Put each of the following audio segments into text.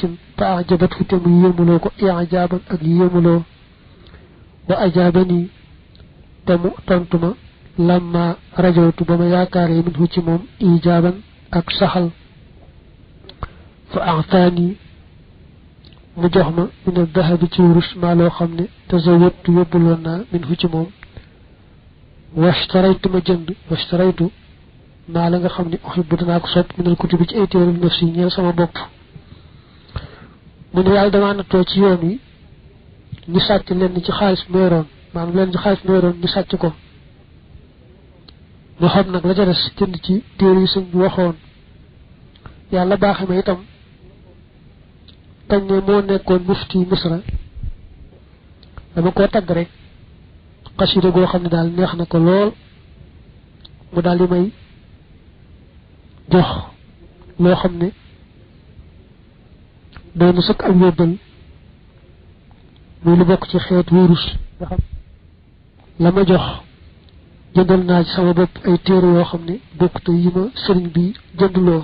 wasin fa ajabat te mu yéemuloo ko ijaban ak yéemuloo wa ajabani te mu tontu ma lamma rajawtu ba ma yaakaaree min ci moom ijaban ak saxal fa a'taani mu jox ma min ad-dahabi ci wurus maa loo xam ne tazawwadtu yóbbuloon naa min ci moom washtaraytu ma jënd washtaraytu maa la nga xam ne uhibbu danaa ko sopp minal kutubi ci ay téere nafsi ñeel sama bopp mu ne yàlla damaa nattoo ci yoon wi ñu sàcc leen ci xaalis mu yoroon maanaam leen ci xaalis mu yoroon ñu sàcc ko mu xam nag la ca des jënd ci téere yi sëñ bi waxoon yàlla baaxe ma itam kañ ne moo nekkoon mufti misra dama koo tagg rek xasida goo xam ne daal neex na ko lool mu daal di may jox loo xam ne doon sëkk ak yóbbal muy lu bokk ci xeet wurus nga xam la ma jox jëndal naa ci sama bopp ay téere yoo xam ne bokkute yi ma sëriñ bi jëndloo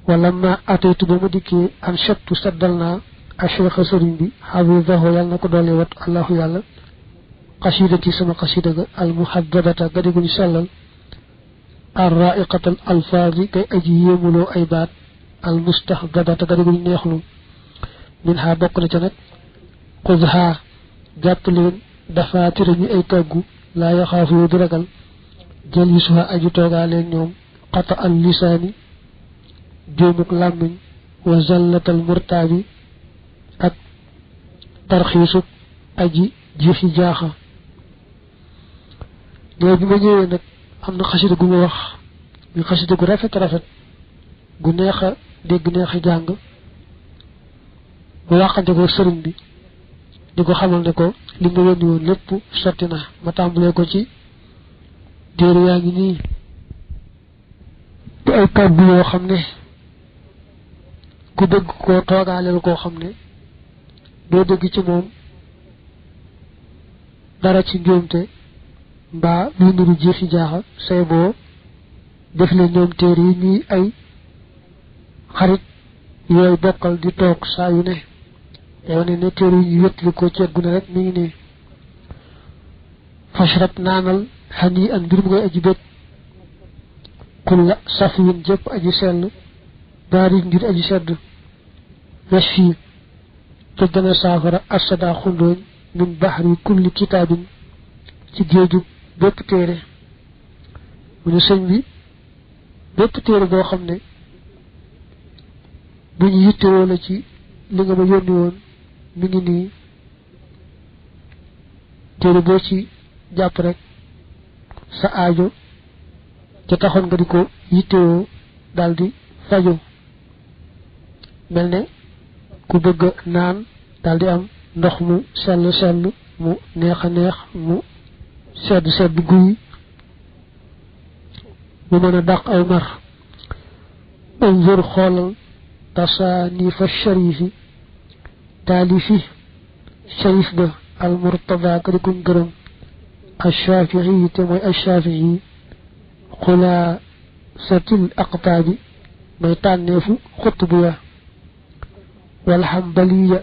wala ma ataytu ba ma dikkee an chattu saddal naa acheikha sëriñ bi xafidahu yàlla na ko doole wat allahu yàlla xasidati sama xasida ga al muhaddabata ga diguñu sellal ar raiqatal alfaadi kay aji yéemuloo ay baat al mustahdabata ga diguñu neexlu min ha bokk na ca nag xudha jàpp leen dafa tira ñu ay taggu laa yaxaafu yoo di ragal jël yi suha aju toogaa leen ñoom xata al lisaani déemuk làmmiñ wa zallatal murtaabi ak tarxiisuk aji jiixi jaaxa léegi bi ma ñëwee nag am na xasida gu ma wax ñu xasida gu rafet rafet gu neex a dégg neex a jàng mu waxante ko sëriñ bi di ko xamal ne ko li nga yónni woon lépp sotti na ma tàmbalee ko ci téere yaa ngi nii te ay kàddu yoo xam ne ku bëgg koo toogaaleel koo xam ne doo dégg ci moom dara ci njuumte mbaa luy niru jiixi jaaxa say boo def leen ñoom téere yi ñuy ay xarit yooyu bokkal di toog saa yu ne yow ne téere yi ñu wétli ko ceeggu ne rek mi ngi nii fashrab naanal xanii an mbir mu ngay aji bét kulla safiyin jëpp aji sell baarik ngir aji sedd wesh fii te dana saafara asada xundooñ min baxri kulli kitaabin ci géeju bépp téere mu ne sëñ bi bépp téere boo xam ne bu ñu yittewoo la ci li nga ma yónni woon mi ngi nii téere boo ci jàpp rek sa aajo ca taxoon nga di ko yittewoo daldi faju mel ne ku bëgg naan daldi am ndox mu sell sell mu neex a neex mu sedd sedd guy mu mën a dàq aw mar unzur xoolal tasaanifa sharifi taalifi sharif ba al murtada ka di kuñ gërëm ashafii te mooy ashafii xulaasatil aqtaabi may tànneefu xutbu ya wal xambaliya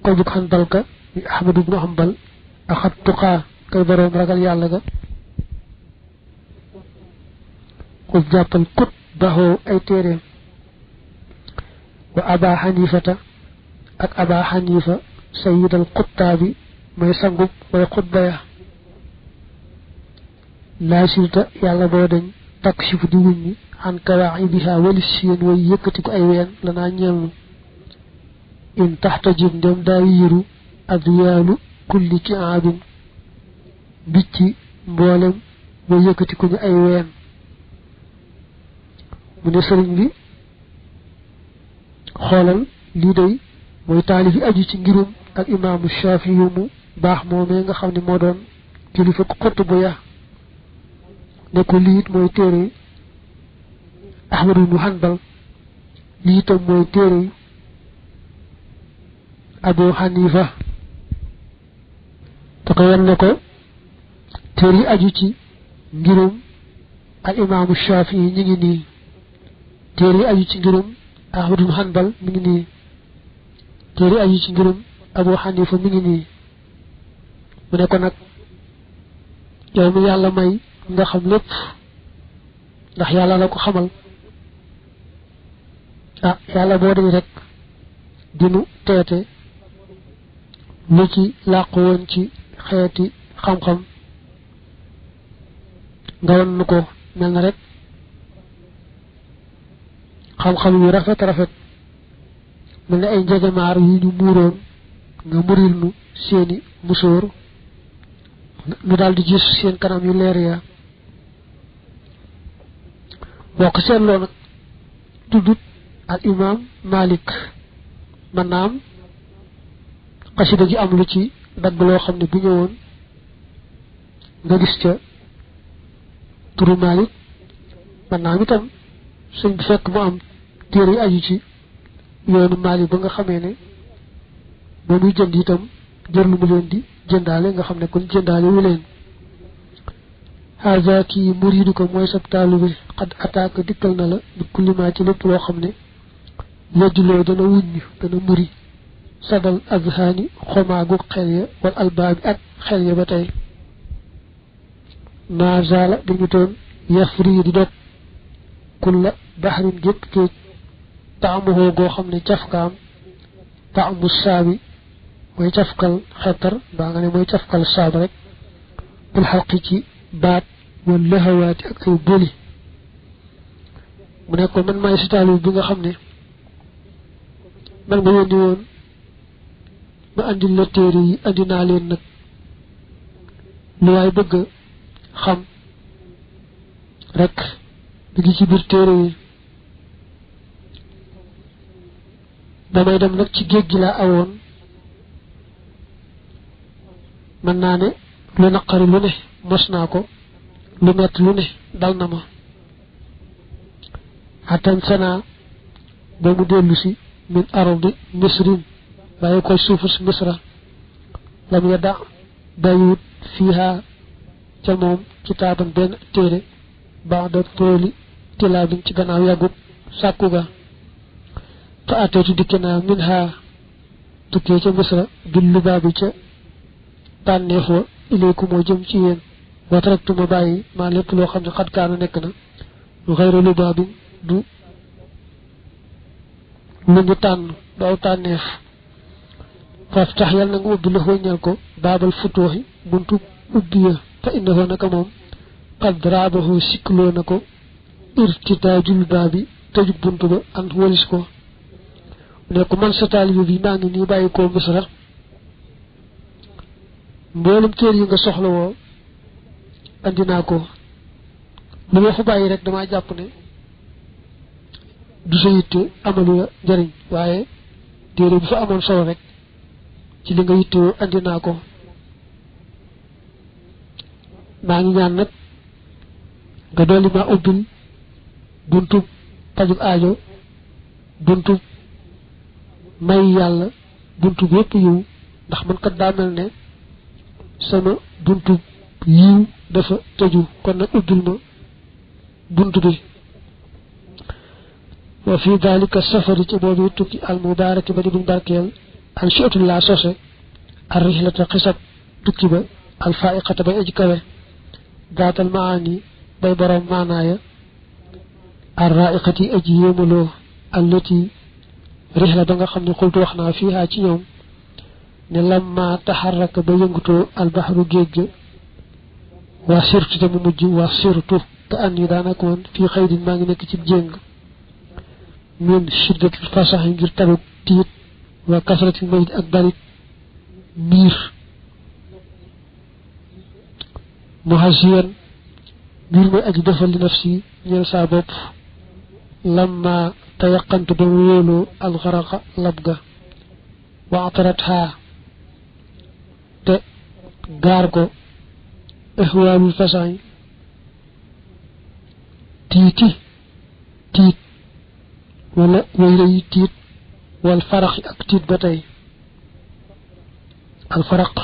ko jug xanbalka mi ahmadu ibnu xambal axat tuqaa kay boroom ragal yàlla ga xus jàppal kut baxoo ay téeréem wa aba xanifata ak aba xanifa sayidal xuttaabi may sangub way xutba ya laa silta yàlla boo dañ takshifu di wuñ ñi an kawaaxibiha walis seen way yëkkati ko ay ween lanaa ñeelnu in taxtajib ndem daa yiru adyaalu kulli ki aabin bicci mboolem way yëkkati ko ñu ay ween mu ne sëriñ bi xoolal lii day mooy taalif yi aju ci ngirum ak imaamu Shaafi yu mu baax moomee nga xam ne moo doon kilifa ko xott bu ya ne ko lii it mooy téere Ahmadu ibnu Hanbal lii itam mooy téere Abu Hanifa te ko wan ne ko téere yi aju ci ngirum ak imaamu Shaafi yi ñu ngi nii téere aju ci ngirum Ahmadu Hanbal mi ngi nii téere aju ci ngirum Abu Hanifa mi ngi nii mu ne ko nag yow mi yàlla may nga xam lépp ndax yàlla la ko xamal yàlla boo dañ rek dinu teete lu ci làqu woon ci xeeti xam-xam nga won nu ko mel na rek xam-xam yu rafet rafet mel ne ay njegemaar yu ñu muuroon nga muril nu seeni musóor nu daal di gis seen kanam yu leer ya boo ko seetloo nag tuddut al imam Malik man naam xasida gi am lu ci dagg loo xam ne bu ñëwoon nga gis ca turu Malik man naam itam sëñ bi fekk mu am téere yi aju ci yoonu Malik ba nga xamee ne ba muy jënd itam jër lu mu leen di jëndaale nga xam ne kon jëndaale wu leen haza kii muridu ko mooy sab taalu bi xad attaque dikkal na la bi kullimaa ci lépp loo xam ne yejjuloo dana wuññ dana muri sadal azhaani xomaagu xel ya wal albaabi ak xel ya ba tey naazala dañu toon yafri di dog kulla baxrin gépp géej taamuhoo goo xam ne cafkaam taamu saabi mooy cafkal xetar baa nga ne mooy cafkal saab rek bul xalqi ci baat wal lahawaati ak ay bëli mu ne ko man maay si taalib bi nga xam ne man nga yónni woon ma andil la téere yi andi naa leen nag lu waay bëgg xam rek bi ngi ci biir téere yi damay dem nag ci géej gi laa awoon mën naa ne lu naqari lu ne mos naa ko lu metti lu ne dal na ma atan sana ba mu dellu si min ardi misrin bàyyi ko suufus misra lam ya da bayut fiiha ca moom kitaaban benn téere ba'da tooli tilaabin ci gannaaw yàggut sàkku ga fa ateetu dikke naa min ha tukkee ca misra bil lubaabi ca tànneef wa ilayku moo jëm ci yéen wa taraktu ma bàyyi maa lépp loo xam ne xat kaana nekk na xayra lubaabin du lu ñu tànn du aw tànneef faf tax yàlla na nga ubbi la xooñal ko baabal futooxi buntu ubbi ya fa innahu naka moom qad raabahu sikkloo na ko irtitaajul baabi tëjub buntu ba an walis ko ne ko man sa taalibe bi maa ngi nii bàyyi koo misra mboolem téere yi nga soxla woo andi naa ko lu ma fa bàyyi rek damaa jàpp ne du sa yitte amalu la njëriñ waaye téere bu fa amoon solo rek ci li nga yittewoo andi naa ko maa ngi ñaan nag nga dolli maa ubbil buntub pajub aajo buntub may yàlla buntub yépp yiw ndax man kat daa mel ne sama buntub yiw dafa tëju kon nag ubbil ma bunt bi wa fi dalika safari ci boobu tukki al mubaaraki ba di buñ barkeel an shi'tul laa sose ar rihlata xisab tukki ba al faiqata bay aji kawe daatal maani bay borom maanaaya ar raiqati aji yéemaloo allati rihla ba nga xam ne xultu wax naa fiihaa ci ñoom ne lamma taxarraka ba yëngutoo al baxru géej ga waa sirtu te mu mujj waa sirtu te an yi daanaka woon fii xëydin maa ngi nekk ci jéng min shiddatil fasax ngir taruk tiit waa kasratil mayit ak barit miir muhasiyan mbir mooy aji defal li nafsi ñeel saa bopp lamma tayaqantu ba mu wóoloo alxaraqa lab ga wa atarat xaa te gaar ko ihwaalul fasax tiiti tiit wala wayla yi tiit wal farax ak tiit ba tey al faraq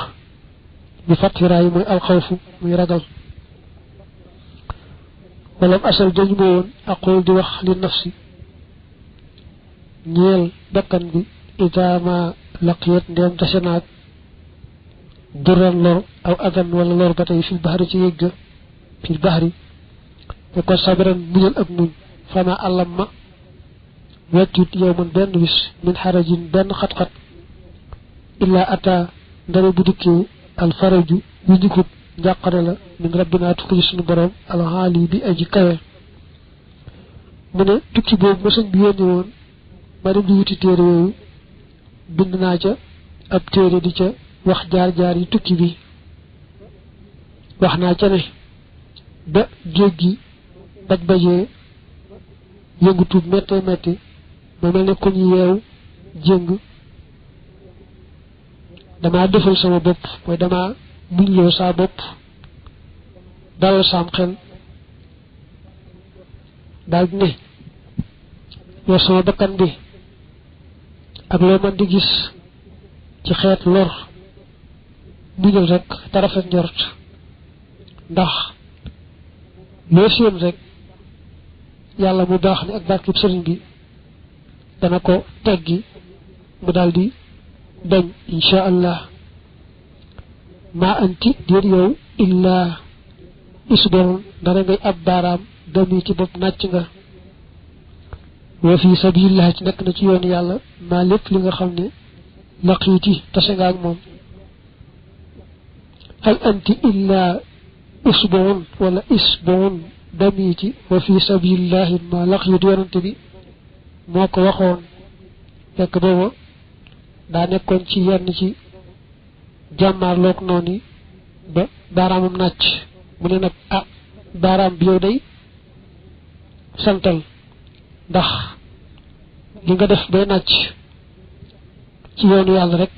bi fatxiraay mooy alxawfu muy ragal walam asal dañu ma woon aqul di wax li nafsi ñeel bakkan bi idama laqiyat ndem tasenaak duran lor aw adan wala lor batay fil bahri ci yegg fil bahri te ko sabran muñal ak muñ fama alamma waccut yow man benn bis min harajin benn xat-xat illa ata ndare bu dikkee al faraju yu dikut njàqare la min rabbina tukki sunu borom al hali bi aji kawe mu ne tukki boobu ma sëñ bi yónni woon ma dem di wuti téere yooyu bind naa ca ab téere di ca wax jaar-jaar yi tukki bi wax naa ca ne ba géej gi bajee yëngutu méttee métti ma mel ne ku ñu yeew jéng damaa defal sama bopp mooy damaa muñloo saa bopp dalal saam xel daal ne yow sama bakkan bi ak loo man di gis ci xeet lor muñal rek te rafet njort ndax loo séen rek yàlla mu baax ni ak barkib sëriñ bi dana ko teggi mu daldi dañ insha allah maa anti déet yow illaa isboon dara ngay ab baaraam dami ci bopp nàcc nga wa fi sabilillah ci nekk na ci yoonu yàlla maa lépp li nga xam ne laqiiti tase nga ak moom hal anti illaa isboon wala isboon dami ci wa fi sabilillahi maa laqiiti yonante bi moo ko waxoon fekk booba daa nekkoon ci yenn ci jàmmaarloog noonu ba baaraamam nàcc mu ne nag ah baaraam bi yow day santal ndax li nga def bay nàcc ci yoonu yàlla rek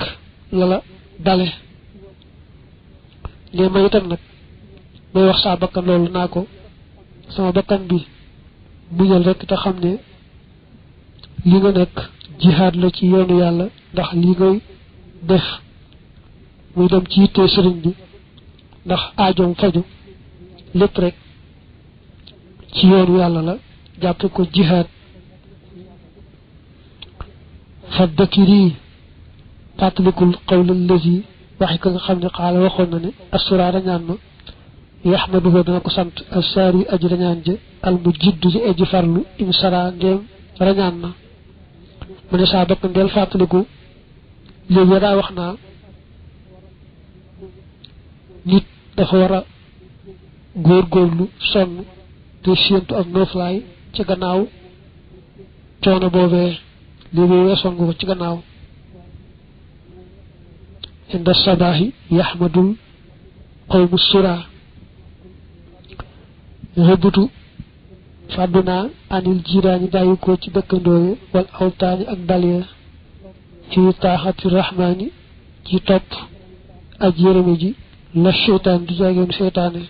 la la dale ne ma itam nag may wax saa bakkan loolu naa ko sama bakkan bi muñal rek te xam ne li nga nekk jihaad la ci yoonu yàlla ndax li ngay def muy dem ci yitte sëriñ bi ndax aajoom faju lépp rek ci yoonu yàlla la jàppe ko jihaad fa dakiri fàttalikul qawla allazi waxi ko nga xam ne xaala waxoon na ne assura rañaan ma yaxmaduhu dana ko sant assaari aji rañaan ja al mu jiddu ji aji farlu insara ndéem rañaan na mu ne saa bakk ndeel fàttaliku léegi daa wax naa nit dafa war a góorgóorlu sonn te séentu ak nooflaay ci gannaaw coono boobee léegi weesoon nga ko ci gannaaw inda sabaahi yaxmadul qawmu sura rëbbutu fàddunaa anil jiiraani bàyyi ko ci dëkkandooye wal awtaani ak dalya fi taaxati rahmaani ci topp aj yërëme ji la seytaan di jaageenu seytaane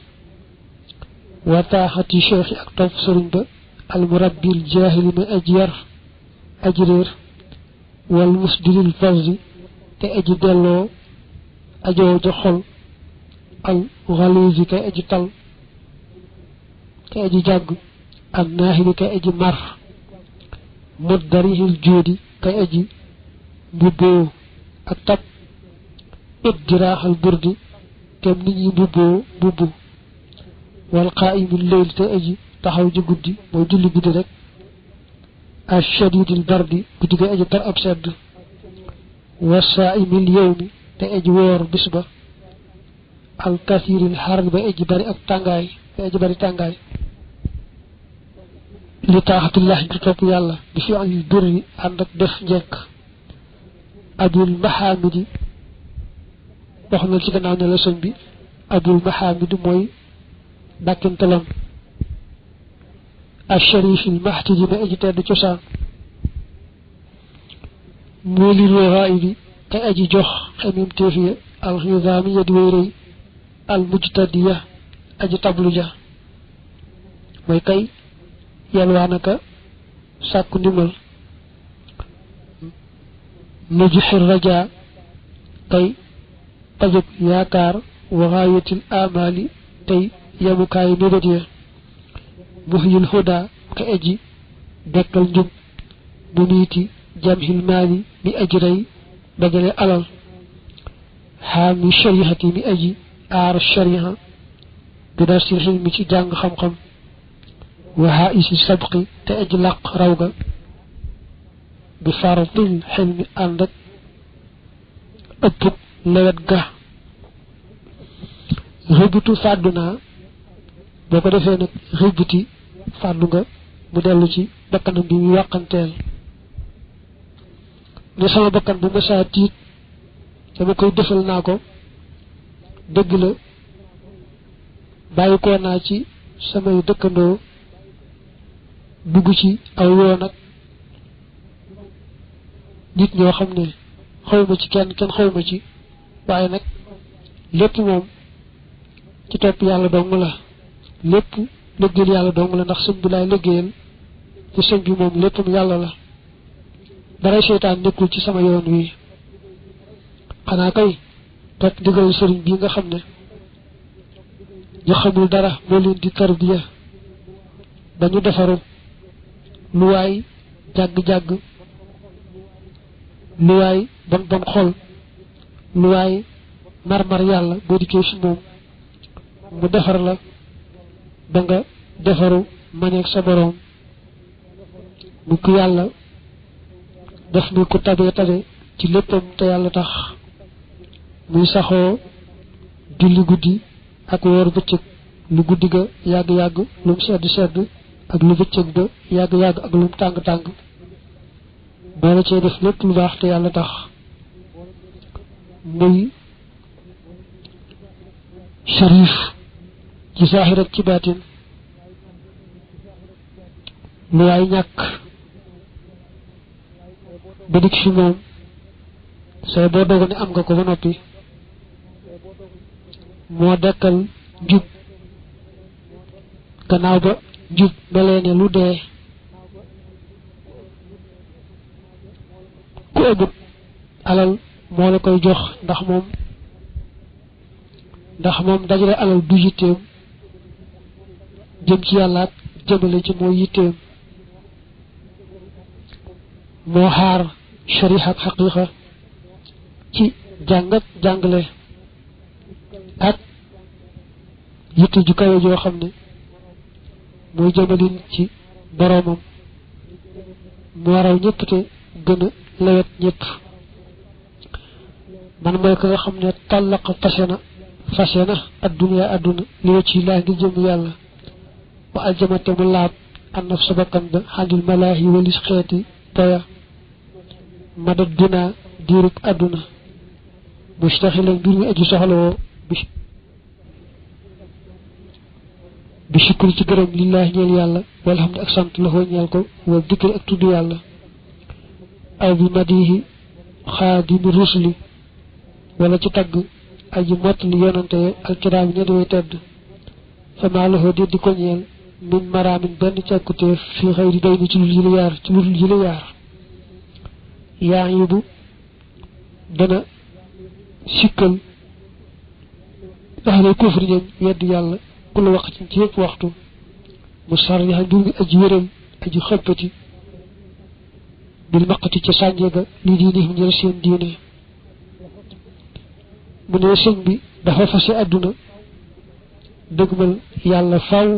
wa taaxati cheikhi ak topp sëriñ ba al murabbil jaahili ma aji yar aji réer wal musdiril fawzi te aji delloo ajoo ja xol al xaliisi kay aji tal kay aji jàgg ak naahili kay aji mar muddarihil jóodi kay aji mbubboo ak tab it jiraaxal burdi kem nit ñi mbubboo mbubbu wal qaa'imil layl te aji taxaw ji guddi mooy julli guddi rek ashadidil bardi guddi kay aji tar ab sedd wasaa'imil yawmi te aji woor bis ba al kasiril xarbi ba aji bari ak tàngaay te aji bari tàngaay li taaxatullahi di topp yàlla bi fi al birri ànd ak def njekk abul mahamidi wax na ci gannaaw ne la sëñ bi abul mahamidi mooy dàkkintalam al sharifil mahtidi ma aji tedd cosaan mooli roxaayi bi kay aji jox xemim téefiya al xisaamiya di way rëy al mujtadiya aji tablu ja mooy kay yalwaanaka sàkku ndimbal nujxir raja kay pajëg yaakaar waxaayatil amali tey yamukaayu mébét ya muhyil huda ka aji dekkal njub bu niiti jamhil maali mi aji rey dajale alal xaami sharihati mi aji aar shariha bi darsil xilmi ci jàng xam-xam wa haisi sabqi te aji làq raw ga bi faratil xilmi ànd ak ëpp lewet ga ributu fàddu naa boo ko defee nag ributi fàddu nga mu dellu ci bakkanam bi muy wàqanteel ne sama bakkan bu mësaa tiit dama koy defal naa ko dëgg la bàyyi koo naa ci samay dëkkandoo dugg ci aw yoon ak nit ñoo xam ne xawma ci kenn xawma ci waaye nag lépp moom ci topp yàlla dong la lépp liggéeyal yàlla dong la ndax sëñ bi laay liggéeyal ci sëñ bi moom léppam yàlla la daray seytaan nekkul ci sama yoon wi xanaa kay topp ndigal sëriñ bii nga xam ne ñu xamul dara moo leen di tarbiya ba ñu defaru lu waay jàgg-jàgg lu waay bon bon xol lu waay mar-mar yàlla boo dikkee fi moom mu defar la ba nga defaru maneeg sa boroom mu ko yàlla def muy ko tabe ci léppam te yàlla tax muy saxoo julli guddi ak woor bëccëg lu guddi ga yàgg-yàgg lu mu sedd ak lu bëccëg ba yàgg-yàgg ak lu mu tàng-tàng boole cee def lépp lu baax te yàlla tax muy sharif ci saaxir ak ci baatin lu waay ñàkk ba dikk fi moom sooy boo dogu ne am nga ko ba noppi moo dekkal njub gannaaw ba njub melee ne lu dee ku ëmut alal moo la koy jox ndax moom dajale alal du yitteem jëm ci yàlla ak jëmale ci mooy yitteem moo xaar shariha ak xaqiqa ci jàngat jàngale ak yitte ju kawe joo xam ne mooy jëmalin ci boroomam moo raw ñëpp te gën a lewet ñëpp man mooy ko nga xam ne tàllaqa fase na adduna li wacc yi laa ngi jëm yàlla wa aljamate mu laab an naf sa bakkan ba xandil malaahi walis xeeti toya madad duna diirub adduna mustaxilan mbir mi aji soxlawoo bi shukri ci gërëm lillaahi ñeel yàlla walhamdu ak sant la xoo ñeel ko wa dikri ak tudd yàlla aw bi madihi xaadimi rusuli wala ci tagg aji mottali yonante alkiraam ña di way tedd fa maa la xoo di ko ñeel min maraamin benn càkkutéef fii xëy di day ni ci lu dul yile yaar yaa ngi bu dana sikkal ahlu kufri ñoom weddi yàlla ku la wax ci yëpp waxtu mu sarriha mbir mi aji wéral aji xëppati bil maqati ca sànje ga li diinihim ñeel seen diine mu ne sëñ bi dafa fase àdduna dëgmal yàlla faw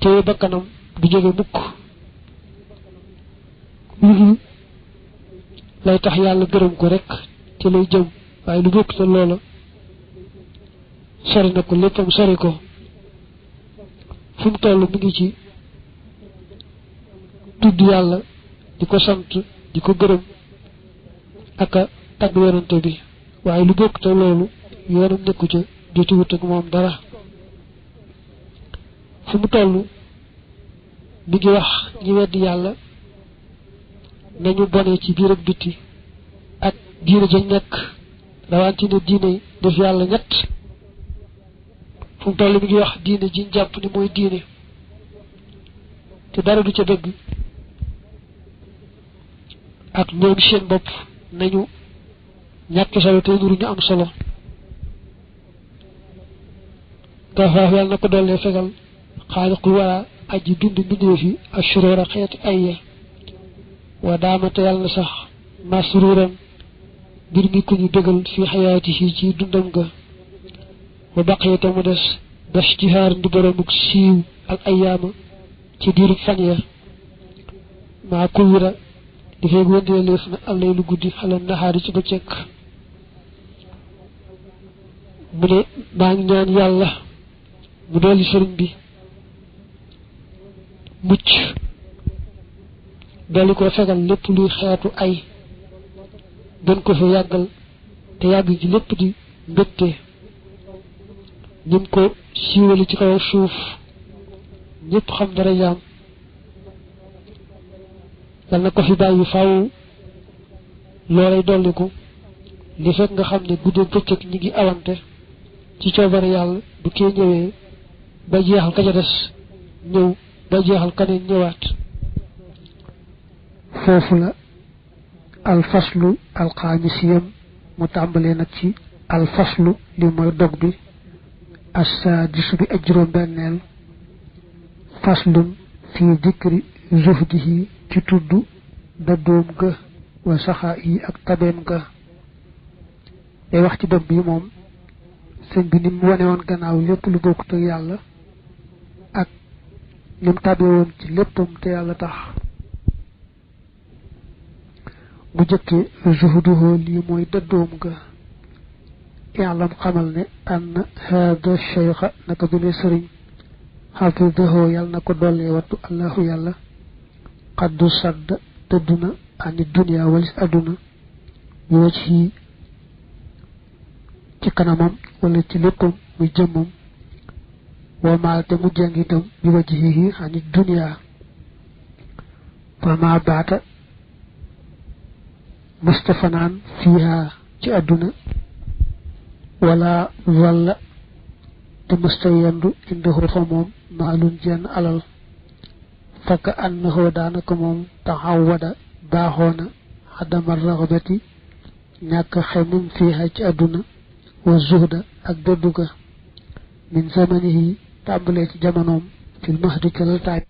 téye bakkanam du jóge mukk lu dul lay tax yàlla gërëm ko rek ci lay jëm waaye lu bokk te loola sori na ko léppam sori ko fu mu toll mi ngi ci tudd yàlla di ko sant di ko gërëm ak a tagg yonante bi waaye lu bokk te loolu yoonam nekku ca jotuwut ak moom dara fu mu toll mi ngi wax ñi weddi yàlla nañu bone ci biir ak bitti ak diine ja nekk rawante ne diine def yàlla ñett fu mu toll mi ngi wax diine ji jàpp ni mooy diine te dara du ca dëgg ak ñoom seen bopp nañu ñàkk solo te nuru ñu am solo kafaaf yàlla na ko dollee fegal xaaliqul wara aji dund mbindeef yi ak suróora xeeti ay ya wa daamate yàlla na sax masruuran mbir mi ku ñu dëgal fi xayaati yi ci dundam ga wa baqiyate mu des das jihaar ndi boromuk siiw al ayaama ci diirub fan ya maa kuwira di feeg wëndeeleef na allay lu guddi xala naxaari ci bëccëg mu ne maa ngi ñaan yàlla mu dolli sëriñ bi mucc dolli ko fegal lépp luy xeetu ay gën ko fa yàggal te yàgg ji lépp di mbégte nim ko siiwali ci kaw suuf ñëpp xam dara jaam yal na ko fi bàyyi faw loolay dolliku li fekk nga xam ne guddee bëccëg ñi ngi awante ci coobare yàlla bu kee ñëwee ba jeexal ka ca des ñëw ba jeexal kaneen ñëwaat foofu la alfaslu alxaamisiyam mu tàmbalee nag ci alfaslu li mooy dog bi assaadisu bi ak juróom-benneel faslun fi dikri zuhdihi ci tudd dëddoom ga wa saxaa yi ak tabeem ga day wax ci dog bi moom sëñ bi ni mu wane woon gannaaw lépp lu bokkut ak yàlla ak ni mu tabe woon ci léppam te yàlla tax bu jëkkee zuhduhu lii mooy dëddoom ga yàllam xamal ne ann haada cheikha naka bi ne sëriñ xafidahu yàlla na ko dollee wattu allahu yàlla xaddu sadd dëdduna ani dunia walis adduna bi wacc yi ci kanamam wala ci léppam muy jëmmam wamaal te mu jàng itam bi wacc yi ani dunia fama baata mustafanaan fiiha ci adduna wala walla te musta yendu indahu fa moom maalun jenn alal fakk annahu daanaka moom taxawada baaxoona xadama raxabati ñàkk xemum fiiha ci adduna wa zuhda ak dëdduga min zamanihi tàmbalee ci jamonoom fil mahdi ca laltaay